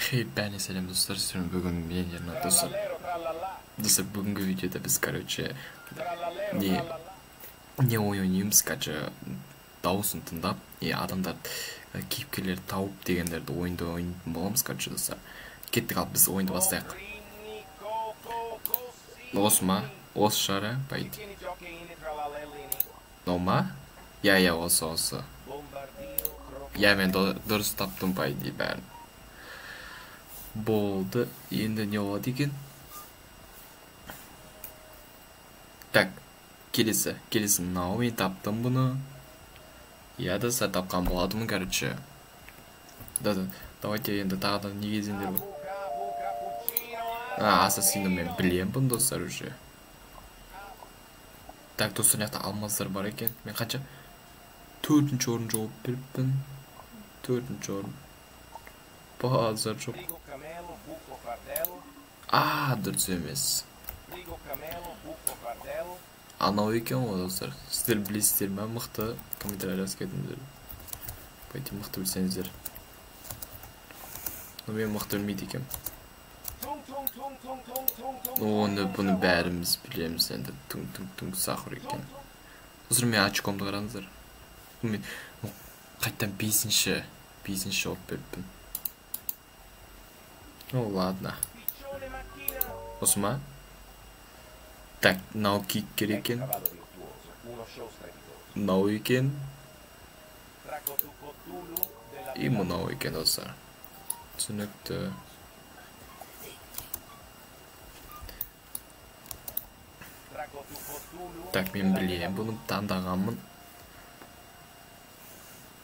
Хей, бәріне сәлем, достар, сіздермен бүгін мен, Ернат, достар. Достар, бүгінгі видеода біз, короче, не ойын ойнаймыз, короче, дауысын тыңдап, не адамдар кейіпкерлерді тауып дегендерді ойынды ойнайтын боламыз, короче, достар. Кеттік, ал біз ойынды бастайық. Осы ма? Осы шығар, ә, по идее. Мынау ма? Иә, иә, осы, осы. Иә, мен дұрыс таптым, по идее, бәрін. Болды. Енді не болады екен? Так, келесі, келесі мынау, мен таптым бұны. Иә, достар, тапқан болатынмын, короче. Да, да, давайте енді тағы да не кезеңдер бар? А, ассасині мен білемін бұны, достар, уже. Так, достар, мына жақта алмаздар бар екен. Мен қанша? 4-ші орын жауап беріппін. 4-ші орын. Базар жоқ. А, дұрыс емес. Анау екен ғой, достар. Сіздер білесіздер ме? Мықты комментарий жазып кетіңдер. По идее, мықты білсеңіздер. Но мен мықты білмейді екенмін. Оны бұны бәріміз білеміз енді. Түң түң түң сахар екен. Достар, мен очкомды қараңыздар. Мен қайтадан 5-ші жауап беріппін. Ну ладно. Осы ма? Так, мынау кейіпкер екен. Мынау екен. И мынау екен, достар. Түсінікті. Так, мен білемін, бұны таңдағанмын.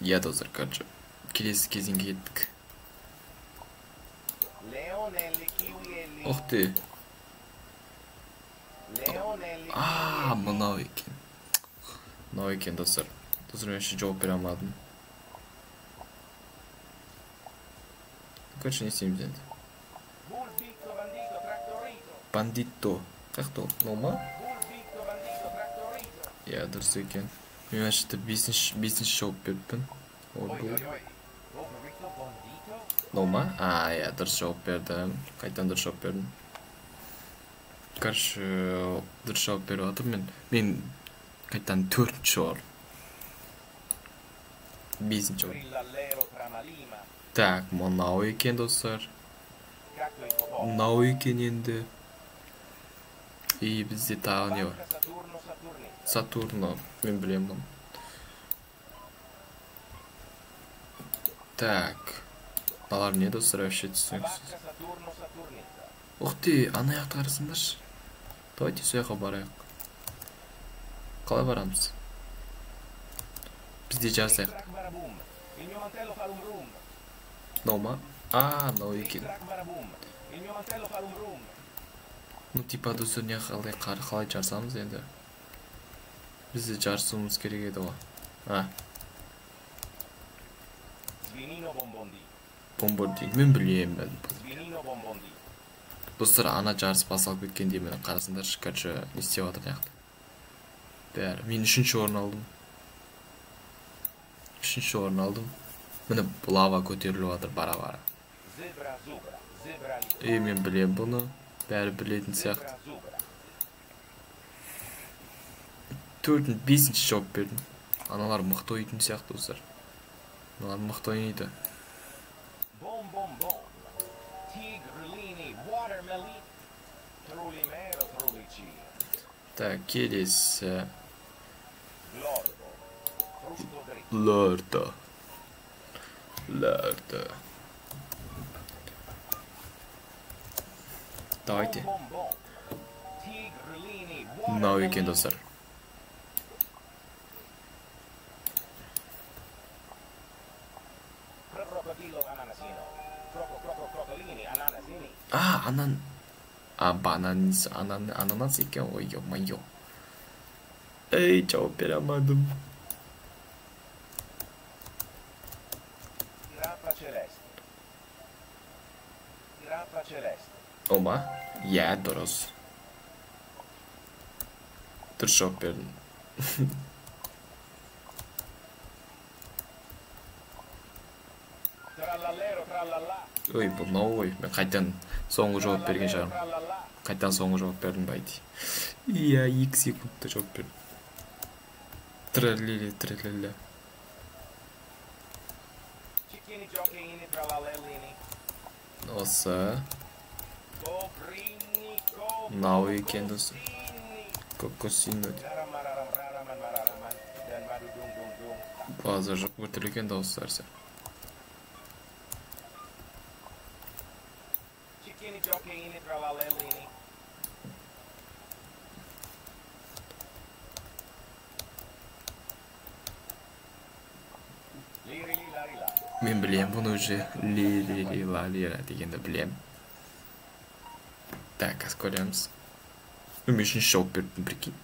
Иә, достар, короче, келесі кезеңге кеттік. Ух ты. А, мынау екен. Мынау екен, достар. Достар, мен вообще жауап бере алмадым. Короче, не істейміз енді? Бандито. Қаяқта ол? Мынау ма? Иә, дұрыс екен. Мен вообще 5-ші жауап беріппін. Мынау ма? А, иә, дұрыс жауап бердім. Қайтадан дұрыс жауап бердім. Короче, дұрыс жауап беріп жатырмын мен. Мен қайтадан 4-ші орын. 5-ші орын. Так, мынау екен, достар. Мынау екен енді. И бізде тағы не бар? Сатурно, мен білемін бұны. Так, мыналар не, достар, вообще түсініксіз. Ух ты, ана жақты қарасаңдаршы. Давайте сол жаққа барайық. Қалай барамыз? Бізде жарысайық. Мынау ма? А, мынау екен. Ну, типа, достар, не қалай жарысамыз енді? Біз де жарысуымыз керек еді ғой. А. Бомбардин. Мен білемін. Достар, ана жарыс басталып кеткенде мені қарасаңдаршы, короче, не істеп жатыр мына жақта. Бәрі. Мен 3-ші орын алдым. 3-ші орын алдым. Міне лава көтеріліп жатыр бара-бара. Е, мен білемін бұны. Бәрі білетін сияқты. 4-ші, 5-ші жауап бердім. Аналар мықты ойнайтын сияқты, достар. Аналар мықты ойнайды. Так, келесі. Лордо. Лордо. Давайте. Мынау екен, достар. А, анан... А, бананис, ананас екен ғой, ё-моё. Эй, жауап бере алмадым. Ол ма? Иә, дұрыс. Дұрыс жауап бердім. Ой, бұл мынау ғой. Мен қайтадан соңғы жауап берген шығармын. Қайтадан соңғы жауап бердім, по идее. Иә, 2 секундта жауап бердім. Тралили, тралили. Осы. Мынау екен, достар. Кокосино. Базар жоқ, біртүрлі екен дауыстар. Мен білем бұны уже. Ли-ли-ли-ла-ли-ла дегенді білем. Так, қазір көреміз. Мен үшінші жауап бердім, прикинь.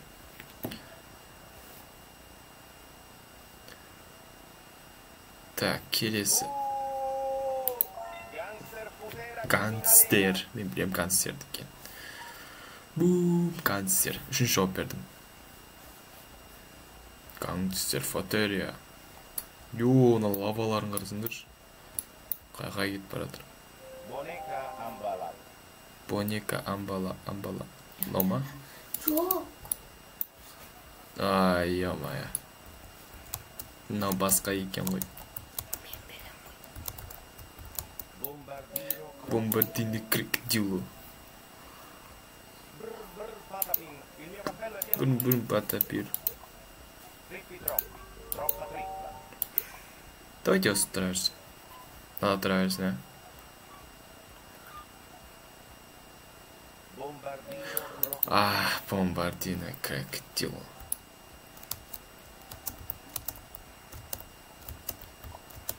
Так, келесі. Гангстер. Мен білем гангстер екен. Бум, гангстер. Үшінші жауап бердім. Гангстер фотерия. Йо, мына лаваларын қарасаңдаршы. Қайға кетіп бара жатыр. Бонека амбала, амбала. Мынау ма? Жоқ. Ай, ё-моё. Мынау басқа екен ғой. Бомбардино крокодило. Бум-бум батапир. Давайте осы тұра берсін. Мына тұра берсін, ә? Ах, бомбардино крокодило.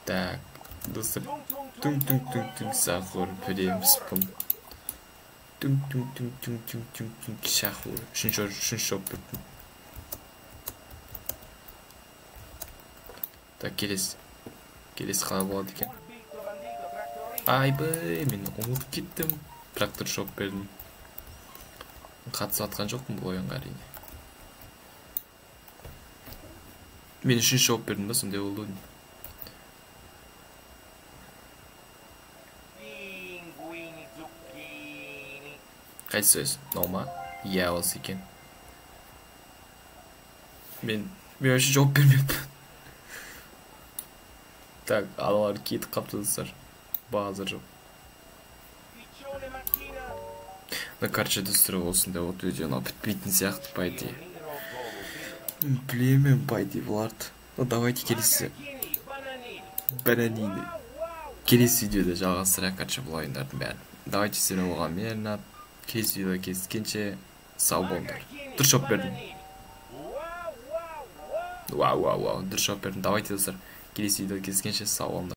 Так, достар. Түң-түң-түң-түң сахур, білеміз бұны. Түң-түң-түң-түң-түң-түң сахур. Үшінші жауап бердім. Так, келесі. Келесі қалай болады екен? Айбай, мен ұмытып кеттім. Бірақ дұрыс жауап бердім. Қатысып жатқан жоқпын бұл ойынға, әрине. Мен үшінші жауап бердім ба, сондай болды. Қайсы сөз? Мынау ма? Иә, осы екен. Мен вообще жауап бермеппін. Так, аналар кетіп қапты, достар. Базар жоқ. Ну, короче, достар, осындай вот видео мынау бітпейтін сияқты, по идее. Білемін, по идее, бұларды. Ну, давайте келесі. Бананини. Келесі видеода жалғастырайық, короче, бұл ойындардың бәрін. Давайте сіздермен болған мен Ринат. Келесі видеода кездескенше сау болыңдар. Дұрыс жауап бердім. Вау, вау, вау, дұрыс жауап бердім. Давайте, достар, келесі видеода кездескенше сау болыңдар.